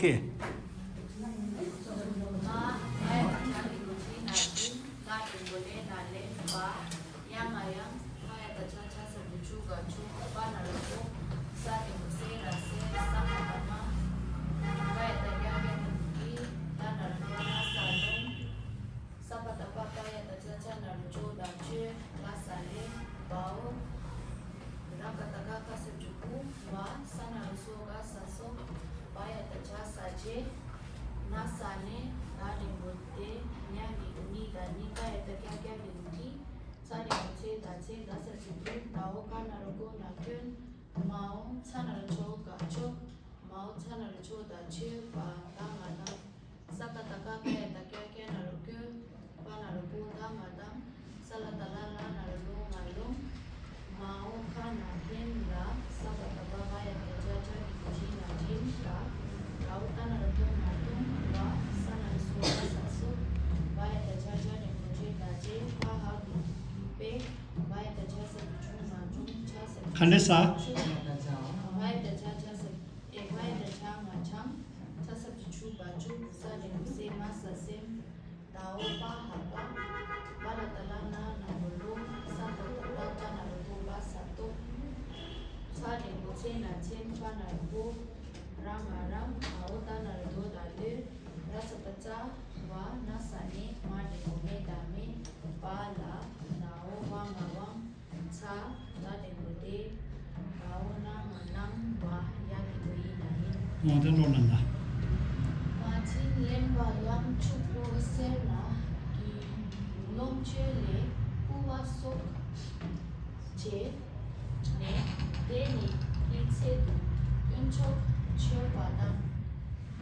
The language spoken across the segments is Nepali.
okay. Nasane dade bote nyagi unida nika etakia linki sade bote date dasa tibu naoka narogo nakun mao tana cho gacho mao tana cho dache ba damada sakataka kaya etakia narogo ba narogo damada salatalala narogo malo mao kana hemla sakataka kaya jaja ikujina jinka lauta narogo nato Khandesa Ramaram, Aota Nardo Dale, Rasapata, Wa Nasane, Made Dame, Bala, Nao Wangawang, Ta, Dade Bude, Baona Manam, Wa Yakui Nahin. Modern Ronanda. Martin Lemba Yang Chupo Sena, Ki Lomchele, Kuwa Sok, Che, Ne, Deni, Kitsedu, Unchok, Chiopadam,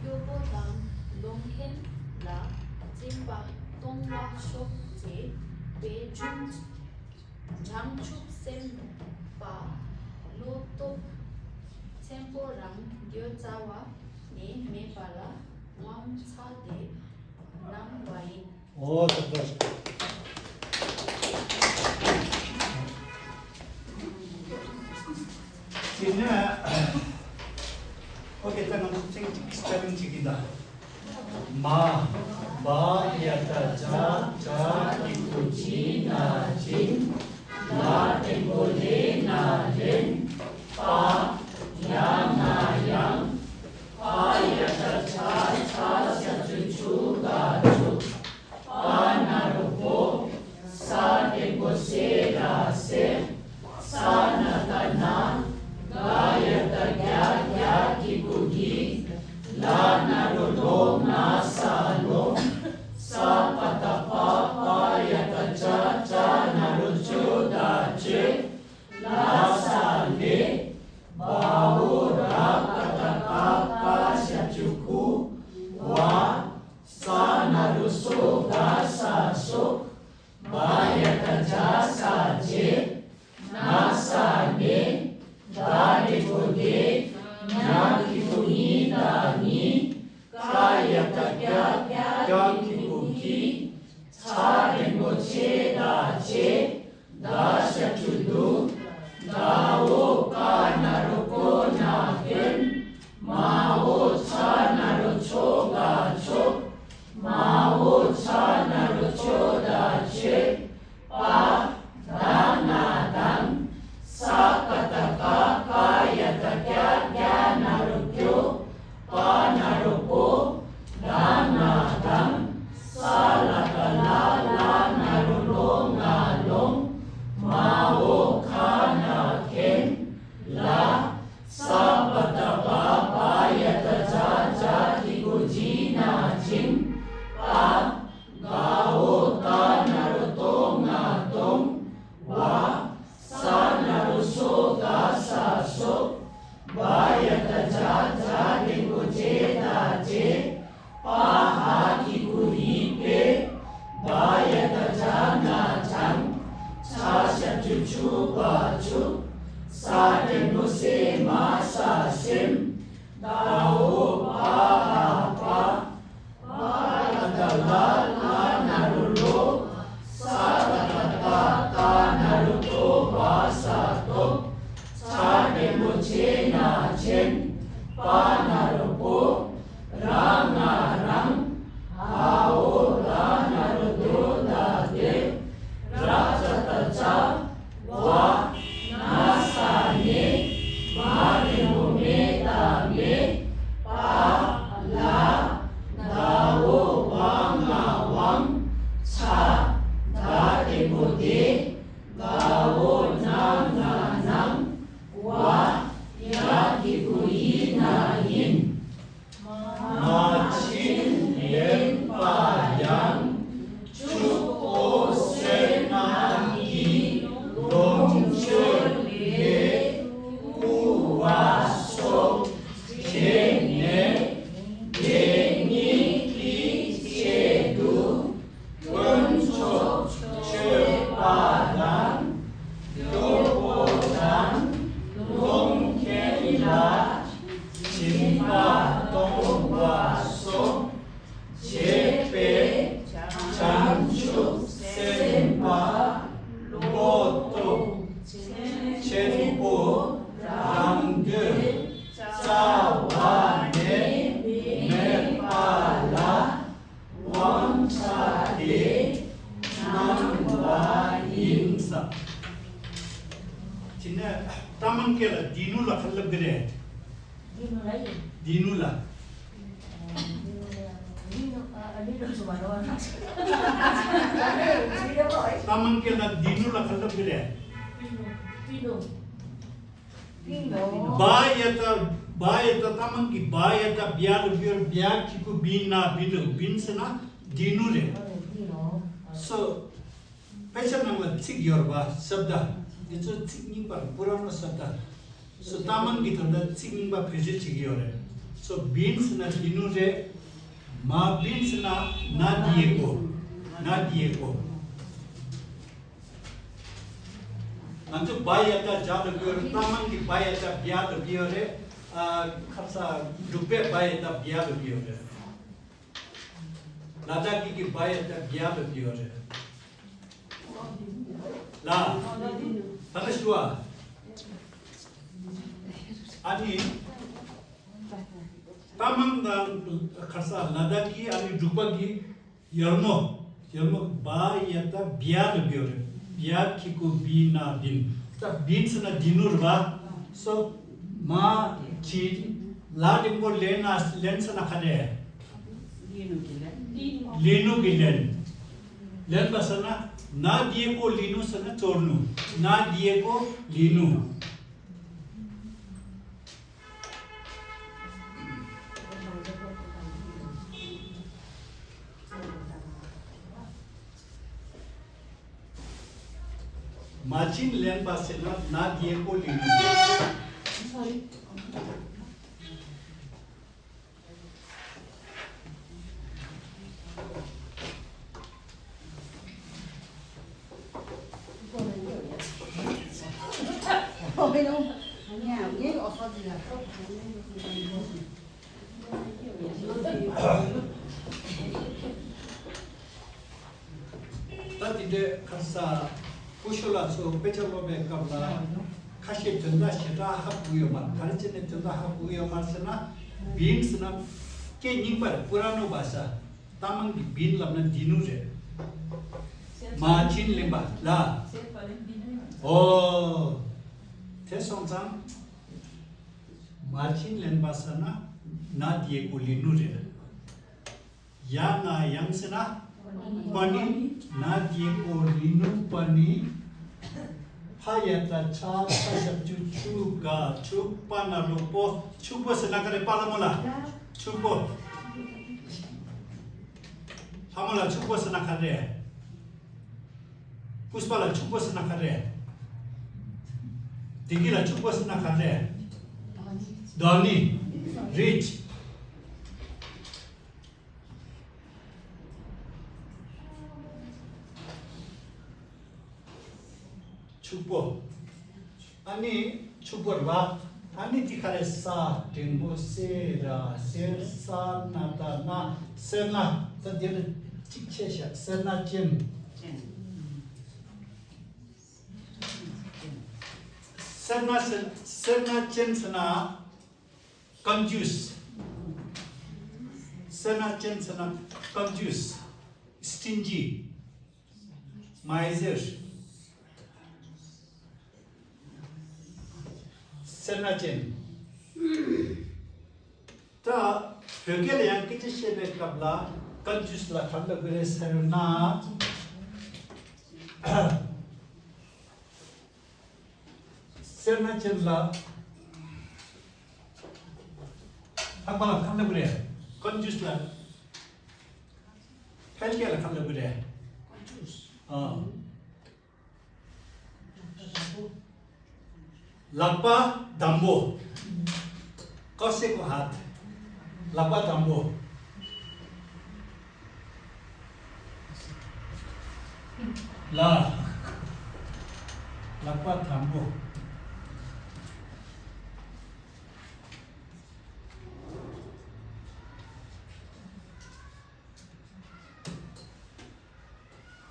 Yobodam, Longhen, La, Zimba, Tongwa, Shok, Te, Be, Jung, Jamchuk, Sem, Ba, Loto, Tempo, Ram, Gyozawa, Ne, Mepala, Wang, Tade, Nam, Wain. Oh, super. Sini, okay, tangan spelling cikida. Ma, ba, yata, ja, iku, na, jin, la, iku, na, jen, pa, yang, pa, yata, satu, chu, ga, chu, pa, narupo, sa, iku, da, se, sa, na, Gaya gya kikugi la narulong nasalong sa patapapa yata cha narucho da che Taman ke na dinu la khalda pire. Ba yata taman ki ba yata biar biar ki ku bin na bin se na dinu re. So पैसा नंगला चिक योरबा शब्द ये जो चिक निंबा पुरानो शब्द so तामन की थोड़ा चिक निंबा फेजे चिक योरे so beans ना दिनु रे मा beans ना दिए को nanti bayata jadu biar taman ki bayata biar biore khasa rupe bayata biar biore ladaki ki bayata biar biore la tanas dua ani taman dan khasa ladaki ani dupagi yarmo bayata biar biore biar kiku bina bin ta bin sana dinur ba so ma chi la dimbo len sana khade linu gilen len basana na diye ko linu sana chornu na diye ko linu Machin len pasena na diye ko linu. Sorry. Tadi de kasa Kushula so pechalo be kabla kashi tenda shita hapuyo mar karchene tenda hapuyo mar sana beans na ke nimbar purano basa tamang di bean labna dinu je machin lemba la oh tesong sam machin lemba sana na die ko linu je yang sana pani na die ko linu pani hayata cha pasap chu ga chu pana lopo chupo se nakare palamola chupo hamola chupo se nakare puspala chupo se nakare tingila chupo se nakare doni rich chupo ani chupor ba ani tikhare sa tembo sera ser sa nata na serna ta dir chikchesha serna chen serna chen sana confuse serna chen sana confuse stingy miser Senachen. Ta pegel yang kiche shebe kabla kanjus la khanda gure serna Senachen la akbala khanda gure kanjus la pegel la khanda gure kanjus Lapa dambo कसे को हाथ लपा तंबो ला लपा तंबो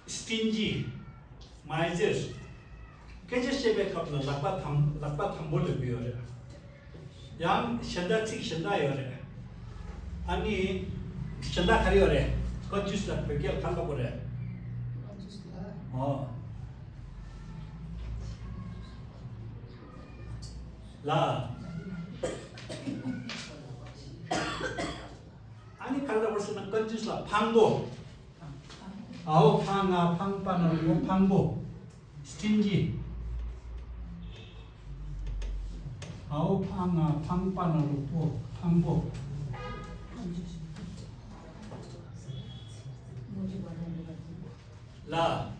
stingy miser कैसे शेबे कपला लपा थंबो लबी हो रहा yang shanda tik shanda yo re ani shanda khari yo re conscious la pegel khanga pore oh la ani 칼라버스는 건지스라 방보 아오 팡아 팡빠나고 방보 스틴지 아오 팡아 팡빠나고 방보 라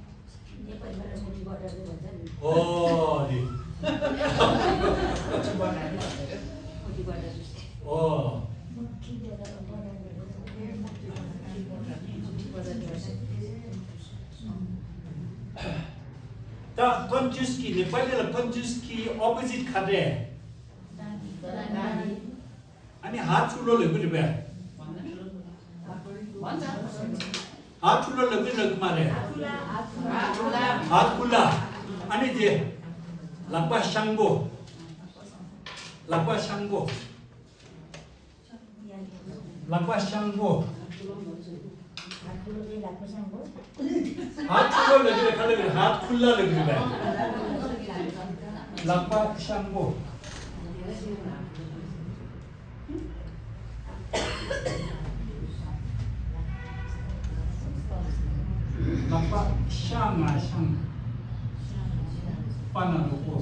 어디 다 건주스키 नेपालीला 건주스की opposite खाले अनि हात ठुलो लगेको बे हात ठुलो लगेको मारे हात खुला अनि जे lakpa shangbo lakpa shangbo हाथ खुला लगे खाली हाथ खुला लगे बे lakpa shangbo lakpa shanga shang panaroko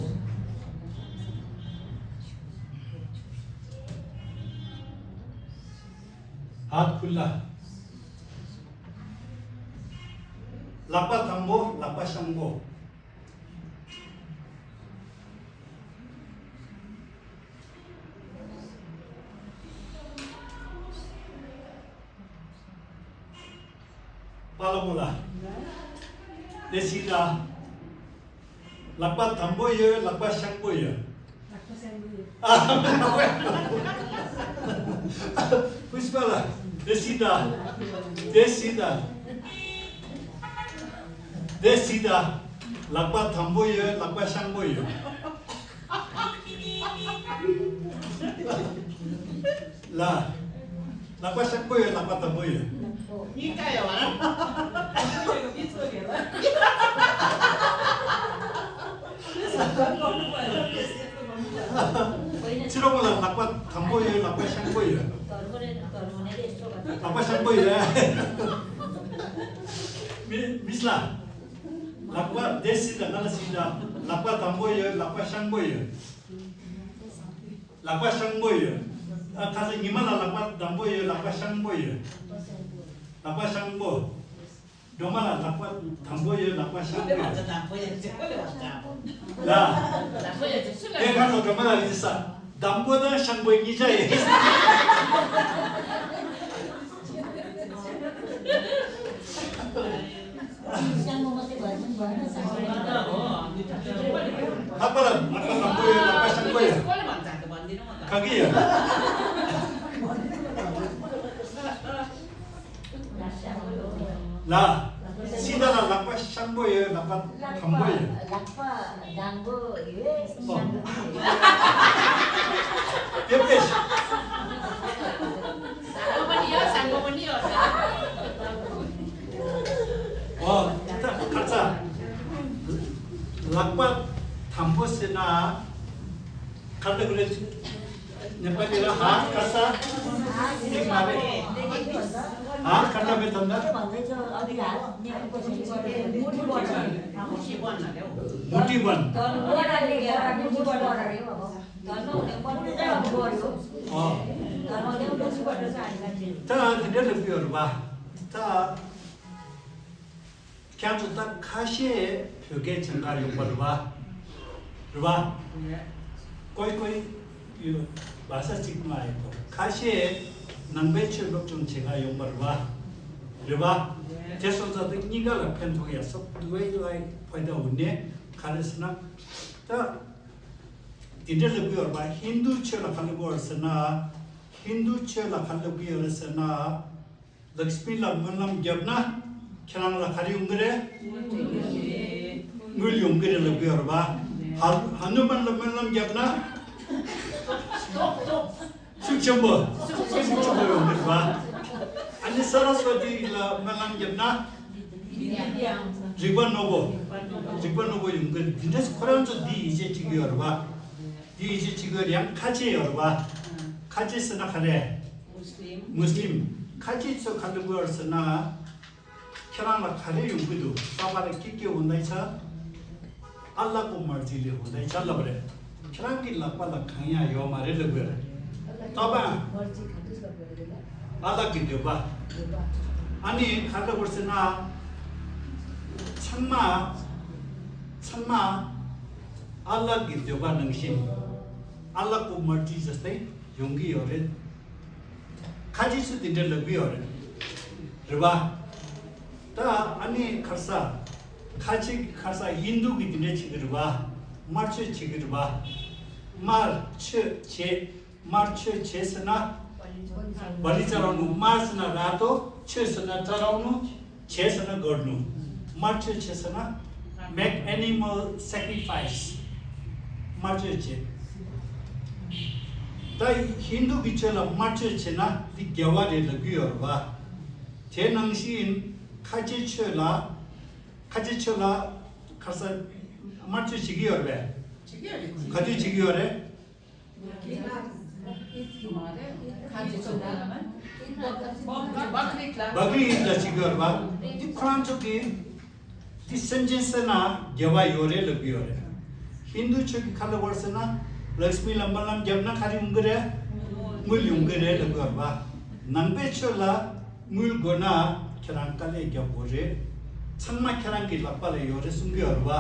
हाथ खुला lakpa thambo lakpa shangbo palamola desida lakpa thambo ye lakpa shangbo ye puspala desida lakpa thambo ye lakpa shangbo ye la lakpa shangbo ye lakpa thambo ye 이까요 알아? 치러보라 lakpa thambo ye lakpa shangbo ye lakpa shangbo ye misla lakpa desida nalasida lakpa thambo ye lakpa shangbo ye kaza ngimala lakpa thambo ye lakpa shangbo ye lakpa shangbo domala lakpa thambo ye lakpa shangbo ye la e kaza domala lisa damboda shangbo ye nijaye Apa thambo ye lakpa shangbo ye kagi ya la sida la lakpa shangbo ye lakpa thambo ye lakpa dambo ye shangbo Yepes 상고문이요. kita kaca lakpa thambo sena kada gule नेपालीला हात कसा एक मारे हात kada betanda भन्दै छ अघि हात नेको मुठी बन ta tidak lebih ba ta kyanzu ta kashe pyoge changa yongba ba koi yu bahasa Cina itu kashe nangbeche lokjung chega yongba ba tesoza de niga la pentu ya sok duai pada unne khalesna ta tidak lebih ba Hindu chela khalibor sana Lakshmi la munam jabna khalang la khari ungre ngul ungre lebih ba Hanuman la munam jabna sukchambo ungre ba ani Saraswati la munam jabna Rigban nobo ungre dindas koran jo di ije chigiyor ba di ije chigiyor yang kache yor ba kache sana khare Muslim 카지서 가지고 얼서나 खेलाला खाले युगुदु ताबाले के हुँदैछ अल्लाहको मर्जीले हुँदैछ ल बरे खेलाकी लपला खाया यो मारे लगबे तबा अल्लाह की देबा अनि खाले वर्षना छन्मा अल्लाह की देबा नंगसिन अल्लाहको मर्जी जस्तै युंगी होरे खाजी सुदिले लगबे होरे रबा ता अनि खर्सा खर्सा हिन्दू की दिने छिगरबा मार्च छिगरबा मार्च सना बलि चढाउनु मार्च न रातो 6 सना चढाउनु 6 सना गर्नु मार्च 6 सना मेक एनिमल सैक्रिफाइस मार्च 6 ता हिन्दू की चला मार्च 6 ना ती गेवाले लगियोरबा थे नंगसिन 카지쳐라 가서 맞추 지기어래 가지 지기어래 बकरी 지기어봐 이 프랑스기 디센젠스나 गेवा योरे लबियोरे हिंदू छकी खाले वर्षना लक्ष्मी लंबलम जबना खाली उंगरे मुल उंगरे लगबा नंबेछला मुल गोना खेलांकाले गबोरे छन्मा खेलांकी लपले योरे सुंगियोरबा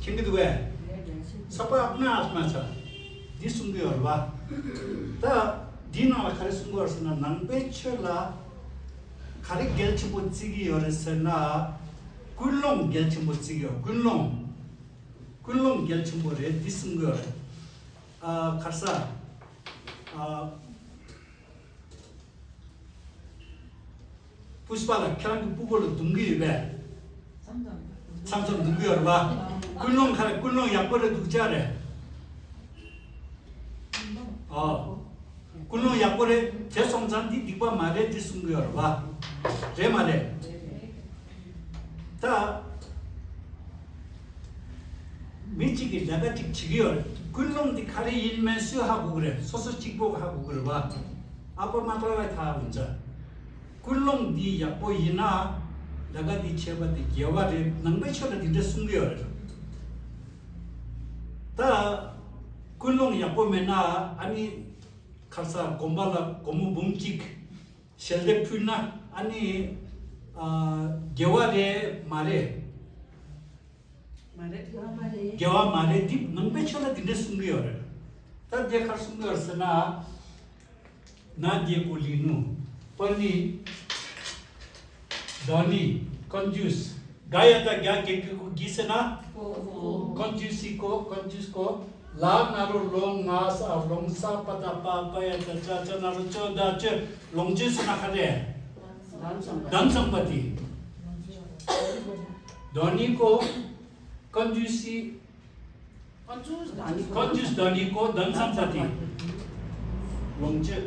खिंगदुवे सबै अपना आत्मा छ दि सुंगियोरबा त दिनला खाले सुंगियोरसना नंबेछला खाली गेलछबोचिगी योरेसना कुल्लों गेलछबोचिगी कुल्लों गेलछबोरे दि सुंगियोर खर्सा पुष्पाला खेलांकी पुगोलो दुंगिबे 삼성 누구여봐 꿀렁 약벌에 두자래 꿀렁 약벌에 대성산디 니바 말에 디순거여봐 제 말에 다 미치기 내가 찍지기여 꿀렁디 카리 일면수 하고 그래 소소 찍고 하고 그래 봐 아빠 마트라가 다 혼자 꿀렁디 약보이나 내가 네 제바디 기어와리 능배처럼 이제 숨겨요. 다 꿀렁 약보면나 아니 가서 곰발라 고무 뭉직 셀데 푸나 아니 개와레 말에 개와 말에 딥 능배처럼 이제 숨겨요. 다 제가 숨겨서나 나디에 꼴리누 पनी धनी कंजूस गायता क्या के गीसना कंजूस को लाभ नारो लोंग नास और लोंगसा पता पा गया चाचा नारो चौदा च लोंगजूस ना करे धन संपत्ति धनी को कंजूस धनी को धन संपत्ति लोंगजूस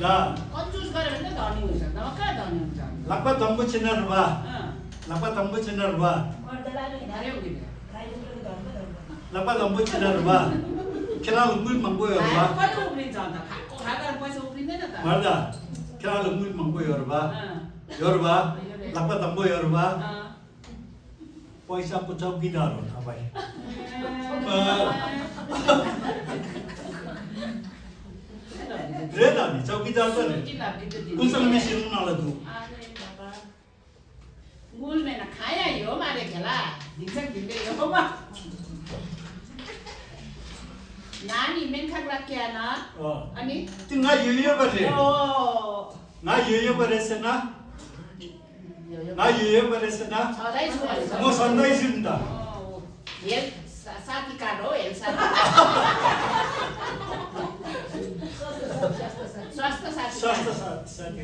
ला कंजूस करे भने धनी हुन्छ नभए कहाँ धनी हुन्छ लपा तम्बु चिनरबा लपा तम्बु चिनरबा लपा तम्बु चिनरबा खेला लुमुल मंगोयरबा कति उब्रिन्छ अन्त खाएको खाएर पैसा उब्रिँदैन त मर्दा खेला लुमुल मंगोयरबा योरबा लपा तम्बु योरबा पैसा को चौकीदार हो था भाई रेदा नि चौकीदार त नि कुसँग मिसिनु नला दु मूल में ना खाया यो मारे खेला दिक्कत दिले यो मा नानी मेन खाक राख्या ना अनि तिंगा यो बरे ना यो बरेसना ना यो बरेसना सधैँ छु म सधैँ छु नि त हेल साथी कार्ड हो हेल साथी स्वास्थ्य साथी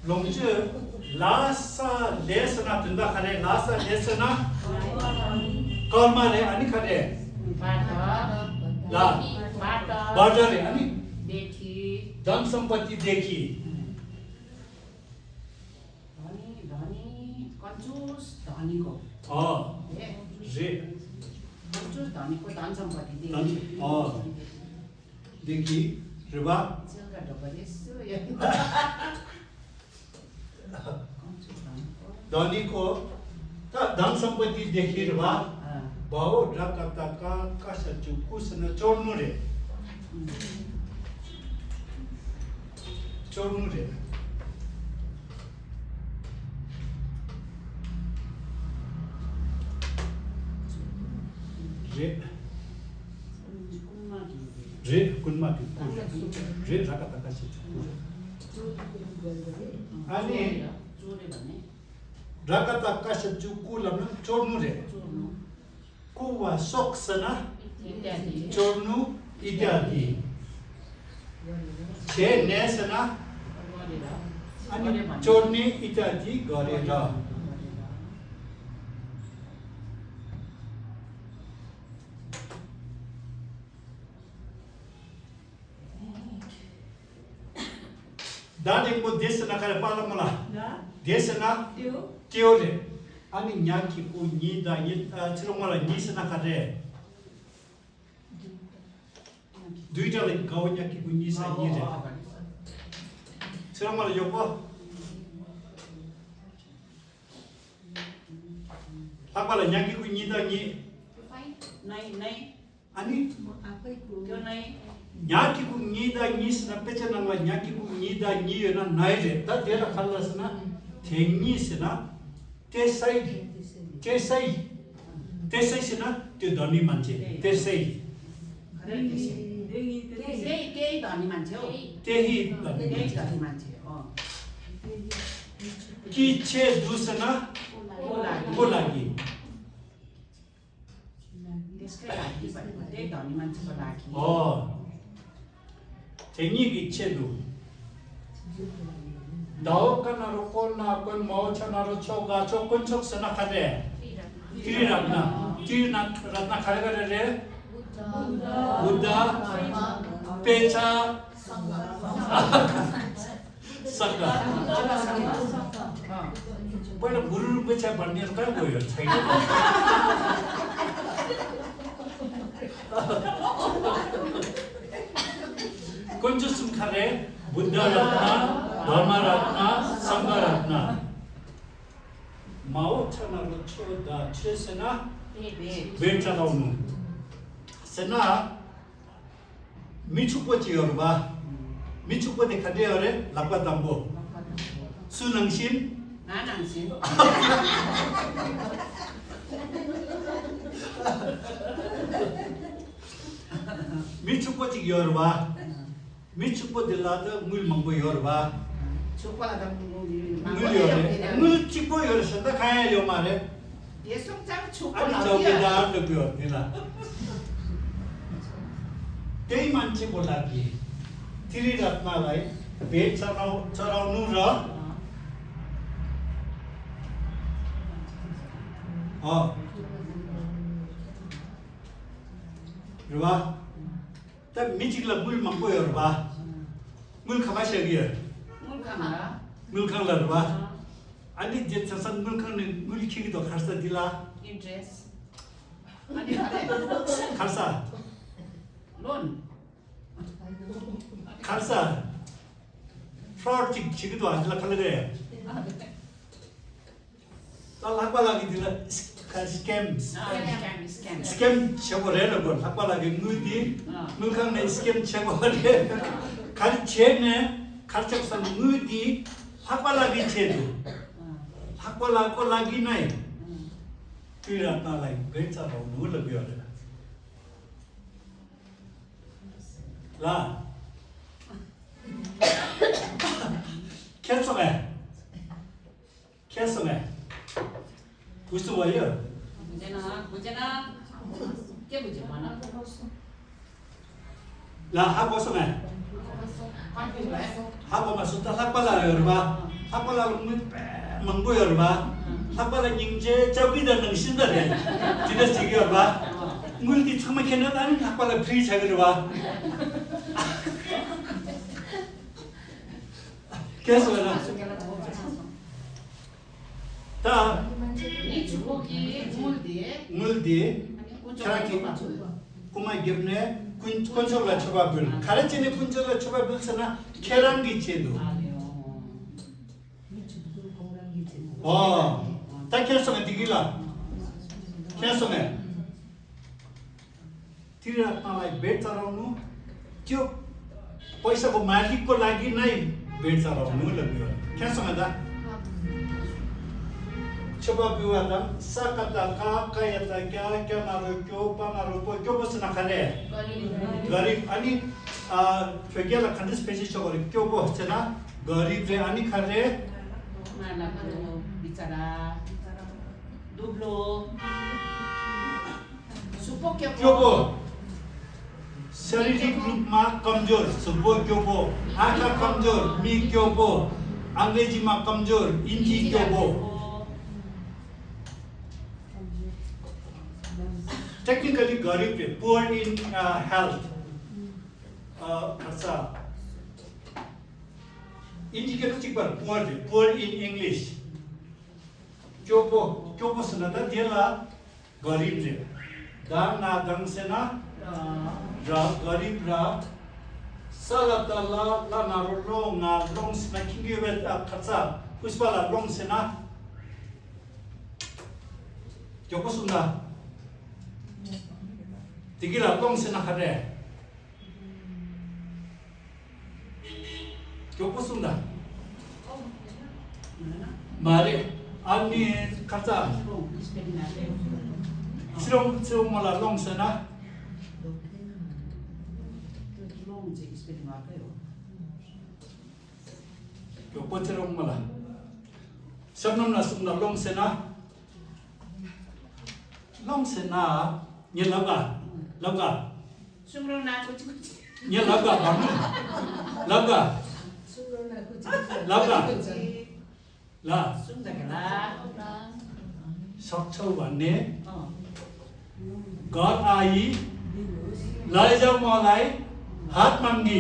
लोंगजु लासा लेसना तुंदा खरे लासा लेसना कर्मले अनि खरे ला बाटरे अनि देखि धन सम्पत्ति देखि 건조스 다니고. 예. 제 건조스 다니고 단성바디. देखि रवा 제가 더 버렸어요. 건조스 다니고. दानी को धन संपत्ति देखि रवा 아. बाओ रकता का सचु कुछ न छोड़नु रे रे कुनमा रे रकता का सचु अनि 조리라네. रकता का सचु कुलम छोड़नु रे 조르노. कुवा सोक्सना 이때니. छोड़नु इत्यादि छे नेसना 머리라. अनि छोड्ने इत्यादि गरेर दादेखिको देशना करे पाला मला देशना त्यो रे अनि न्याकीको निदा छिरो मलाई निसना करे दुईटाले गाउँ न्याकीको निसा निरे छिरो मलाई यो पो थापाला न्याकीको निदा नि 나이. अनि 교 나이. न्याकीको निदा निसना पेचनामा न्याकीको निदा नियना नाइरे त तेरा खल्लसना थेङिसना त्यसैसना त्यो धनी मान्छे त्यसै केही धनी मान्छे हो. त्यही धनी केही मान्छे धनी मान्छे. कि छे दुसना को लागि त्यसकै लागि भनेको त्यही धनी मान्छेको लागि. थेङिकी छेदु दाओकनारो कोनाको मौछनारो छोगा चोकन चोक्सना खाले तिररत्न रत्न खाले रे बुद्ध पेचा सङ्ग पहिला गुरु पेचा भन्नेहरू कहाँ गयो छैन कुन चाहिँ सुखाले बुद्ध रत्न धर्म रत्न संघ रत्न माओ छनारो छोदा छेसना बेट चलाउनु सेना मिछुपोचीहरुबा मिछुपो देखादे अरे लापा तम्बो सुनङसिन 나낭신. मिछुपोची योरबा मिछुपो दिलाद मुल मंगो योरबा 초콜릿 मुल योरे मुल चिपो योर सदा खाया यो मारे 예송장 अनि 초콜릿. चौकीदार लग्यो दिला त्यही मान्छेको लागि त्रिरत्नलाई भेट चढाउनु र रुवा त मिचिकला मुल मंगो योरबा मुल खमासगियो 물감라. मुलखांला रुवा अनि जे छसन मुलखांनि मुल खिगिदो खर्चा दिला 인트레스. 아니 아래. खर्चा 론. खर्चा फ्रॉड खिगिदो हाजला खलरे त लाग्बा लागि दिला स्क्याम स्क्याम छेगो रेर गो लाग्बा लागि मुदी मुलखांनि स्क्याम छेगो रे खाली छेने खर्चसन मुदी लाग्बा लागि छेदु लाग्बा लागि नै त्रिरत्नलाई भेट चढाउनु लग्यो रे ला 캐서네 무슨 와요 무제나. 깨 무제 많아. 라 하고서네 관계래. 하고만 숫다 삭발라 여러분 삭발라 મંગો 여러분 삭발라 닝제 저기다 능신다래 진짜 지겨 봐 물기 처음에 캐나다는 삭발라 프리 자그려 봐 계속 나 다 이 주걱이 우물디 물디 저렇게 kuma gibne kunchola chobabil karachene kunchola chobabil sana kerangi chedu ta kesonga digila kesonga tira मलाई बेड चराउनु त्यो पैसाको मालिकको लागि नै बेड चराउनु लाग्यो केसँग दा छोबा बिवादम साकता का कायता क्या नारो क्यों पानारो क्यों बस ना खाने गरीब अनि फेगेला खंडे स्पेशल चोरी क्यों बस ना गरीब रे अनि खाने माला बिचारा दुब्लो सुपो क्यों बो शारीरिक रूप में कमजोर सुपो क्यों बो आँखा कमजोर मी क्यों बो अंग्रेजी में कमजोर हिंदी क्यों बो technically garib poor in health अच्छा indicator चिक पर poor in English क्यों सुना था दिला गरीब रे दान ना दंग से ना गरीब रा साला ला ना long से ना किंगी वेट अच्छा उस वाला long से ना क्यों सुना तिगिला long से ना करे क्यों सुना मारे अन्य कच्चा सिरों माला long से ना क्यों पचरों माला सबनम ना सुना long से ना ये लगा सुमरो ना कुछ ये लगा ला सुमदगला सक्छौ भन्ने घर आई लैजाऊ मलाई हात माग्नु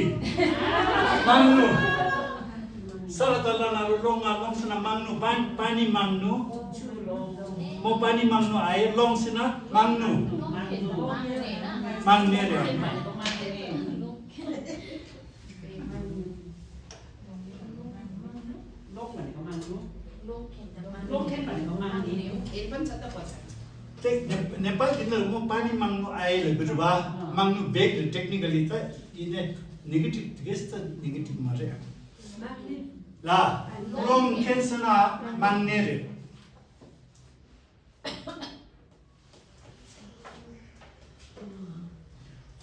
सरतल्लानारु लोङा लोङसना माग्नु पानी माग्नु म पानी माग्नु आए लोङसना माग्नु माग्ने रे नेपाल दिन म पानी माग्नु आए बिरुवा माग्नु बेग टेक्निकली त इने नेगेटिभ गेस्ट नेगेटिभ मारे ला लोङ खेसना माग्ने रे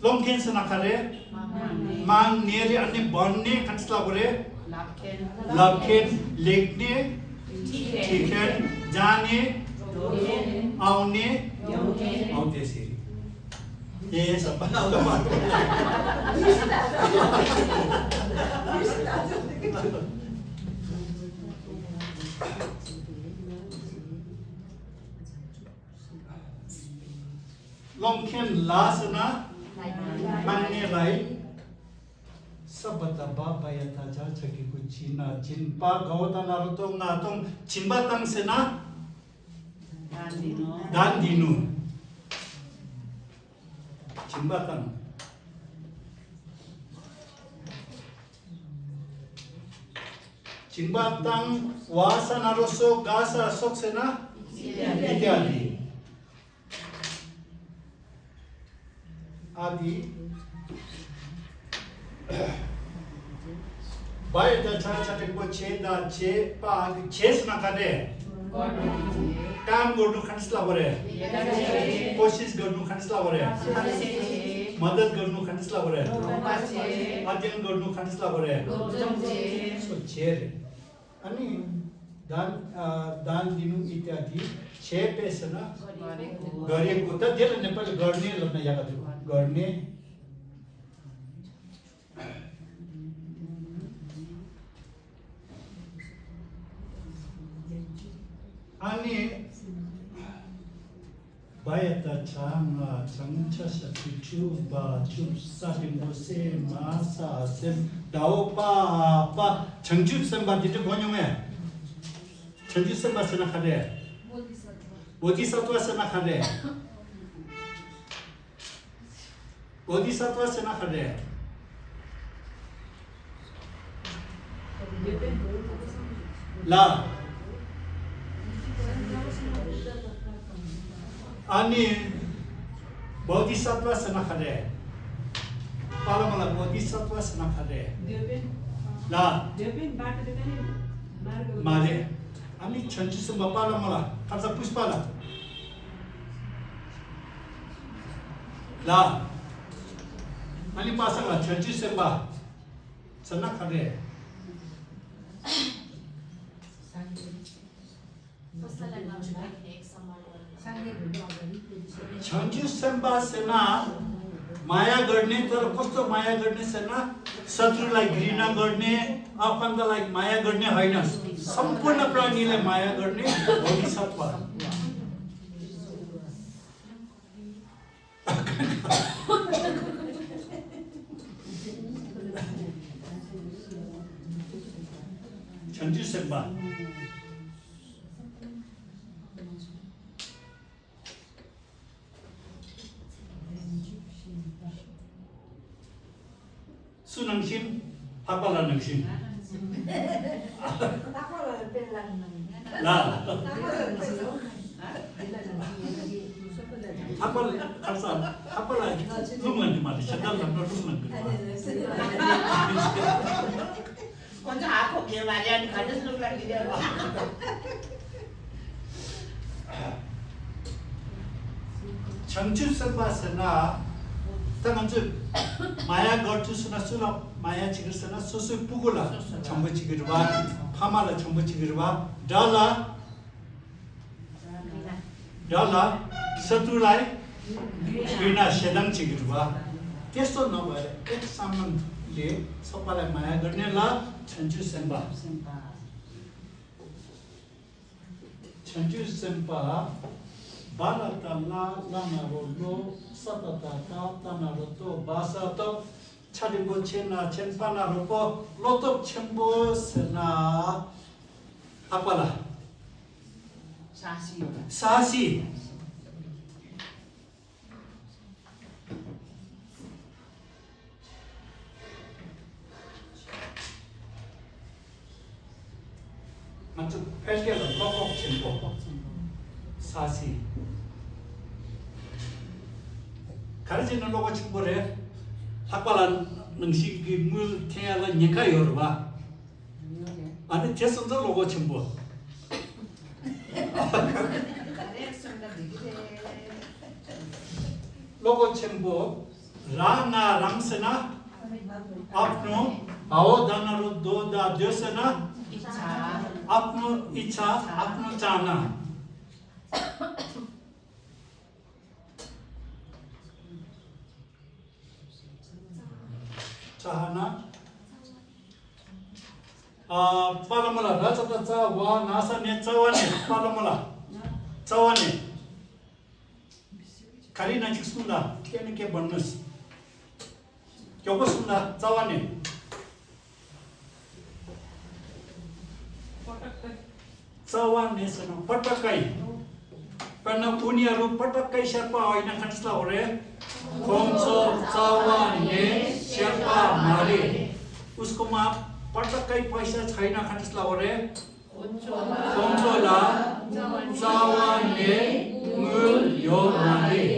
लोङ खेसना करे माग्ने रे अनि बन्ने खस्ला गरे लखेन लेख्ने ठिकेन जाने आउने त्यसरी ए सब लङखेन लासना मान्नेलाई सबता बाबा यता जा छकेको चिना चिन्पा गौता नारुतोङ नातोङ चिन्बा तङसेना दान दिनु चिन्बा तङ चिन्बा तङ वासा नारोसो गासा सोक्सेना इत्यादि आदि बाहिर त छाटेको छेदा छे पाग छेस नकाने काम गर्नु खन्सला गरे कोशिश गर्नु खन्सला गरे मद्दत गर्नु खन्सला गरे अध्ययन गर्नु खन्सला गरे सो छेर अनि दान दिनु इत्यादि छे पेसना गरेको त धेरै नेपाली गर्ने लग्न याद गर्ने अनि बायता छाङा छङछ सपिचु बा चुसा बिमोसे मासा सेम दाओ पा छङचु सम्बा दिते भन्योमे 천주 선바 생각하래. 보디사트와 생각하래. 보디사트와 생각하래. 라 아니 보디사트와 생각하래. पालामला बोधिसत्व स्नाखले ला मारे अनि छन्चिसम्म पालामला खाजा पुष्पाला ला अनि पासला छन्चिसम्म स्नाखले छन्चिसम्म सेना माया गर्ने तर कस्तो माया गर्ने छैन शत्रुलाई घृणा गर्ने आफन्तलाई माया गर्ने होइन सम्पूर्ण प्राणीलाई माया गर्ने बोधिसत्व छन्चु सेम्बा सुनंसिन हापाला नंसिन ला हापल खर्चा हापाला रुमन माले सकल राम्रो रुमन కొంచెం ఆకు ఏ వాల్యాన్ని కడస్లు లాగిదే छन्चु सर्वासना तमन्जु माया गर्छु सुनसुन माया चिगिर्सन सोसु पुगुला छम्बु चिगिरवा फामाला छम्बु चिगिरवा डला डला शत्रुलाई घृणा सेदन चिगिरवा त्यस्तो नभएर एक सामानले सबैलाई माया गर्ने ला छन्चु सेम्बा छन्चु सेम्बा बालता ला लानारो लो सतता तानारो तो बासातो छाडिबो छेना छेनपानारो पो लोतो छेम्बो सेना आपाला सासी मान्छे फेसकेल लोको छेम्बो सासी 가르치는 로고 친구래 학발한 능식이 물 태야가 니까 열어봐 아니 대선도 로고 친구 로고 친구 라나 랑스나 आफ्नो भाव दानरो दोदा देसना आफ्नो इच्छा आफ्नो चाहना चाहना पालमला रचता वा नासने चवाने पालमला चवाने खाली नजिक सुन्दा के भन्नुस् के पो सुन्दा चवाने चवाने सन पटक्कै पण उनीहरु पटक्कै शेर्पा होइन खट्सला हो रे खोम्सो चवाने शेर्पा मारे उसकोमा पटक्कै पैसा छैन खट्सला हो रे खोम्सोला चवाने मूल यो मारे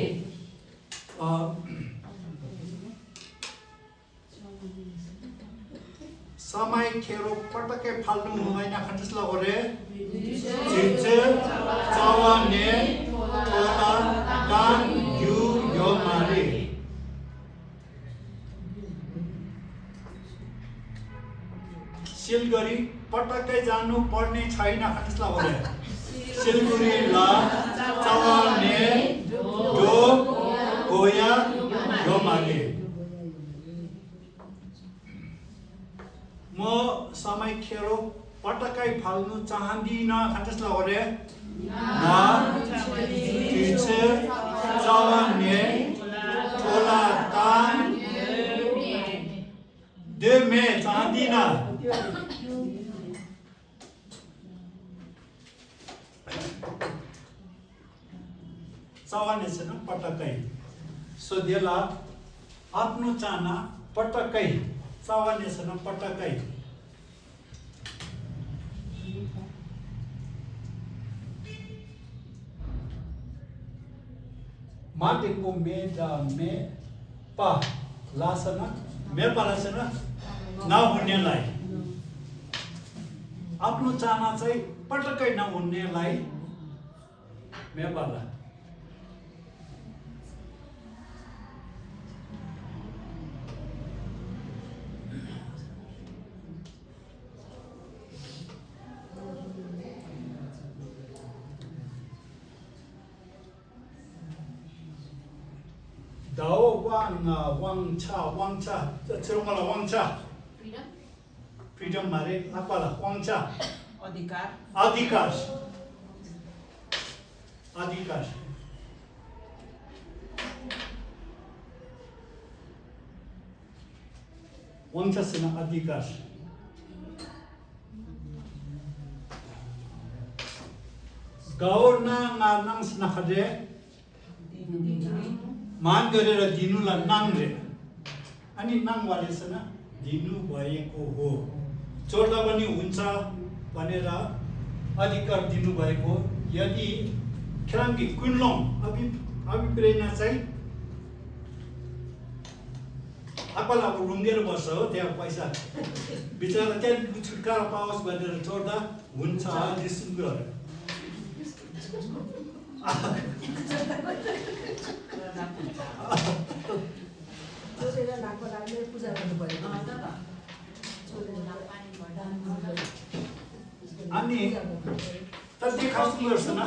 समय खेरो पटक्कै फाल्नु हुँदैन खट्सला हो रे चिचे चवाने तोला कान यु यो मारे सिलगढी पटक्कै जानु पर्ने छैन खट्सला हो रे सिलगढी ला चवाने दो गोया यो मारे म समय खेरो पटक्कै फाल्नु चाहदिन खट्सला हो रे ना चिचे चवाने तोला कान दे में चाहदिन चाहनेछन् पटक्कै सोधेला आफ्नो चाहना पटक्कै चाहनेछन् पटक्कै माटेको मे पा लासन मे पालासन नहुनेलाई आफ्नो चाहना चाहिँ पटक्कै नहुनेलाई मे पाला Dao wang cha cerungala wang cha Freedom. freedom mare apala wang cha अधिकार adhikar wang cha sena adhikar gaur na nang sena khade मान गरेर दिनुलाई नाङ रे अनि नाङ वालेसन दिनु भएको हो चोर्दा पनि हुन्छ भनेर अधिकार दिनु भएको यदि खेलाङ्गी कुनलोङ अभिप्रेरणा चाहिँ आपाल अब रुङ्गेर बस्छ हो त्यहाँ पैसा बिचरा त्यहाँ छुटकारा पाओस् भनेर चोर्दा हुन्छ दिसुङ्गो पूजा गर्नु पर्यो अनि त देखाउँछु गर्छ न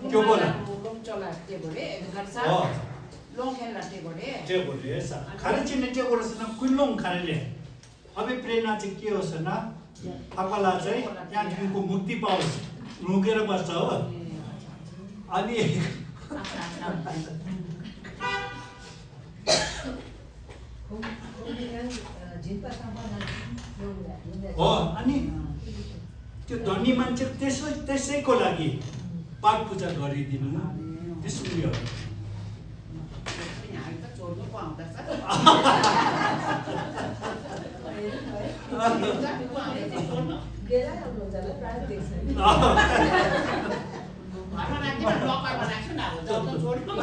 त्यो बोला त्यो बोले खारे चिन्ने त्यो बोल्छ न कुल्लोङ खारेले अभिप्रेरणा चाहिँ के होस् न आपालाई चाहिँ त्यहाँदेखिको मुक्ति पाओस् रुकेर बस्छ हो अनि हो अनि त्यो धनी मान्छे त्यसैको लागि पाठ पूजा गरिदिनु त्यसुले हो यहाँ त चोर्नु पाउँदछ घरमा राख्ने लकरमा राख्छु न अब जब चोर्नु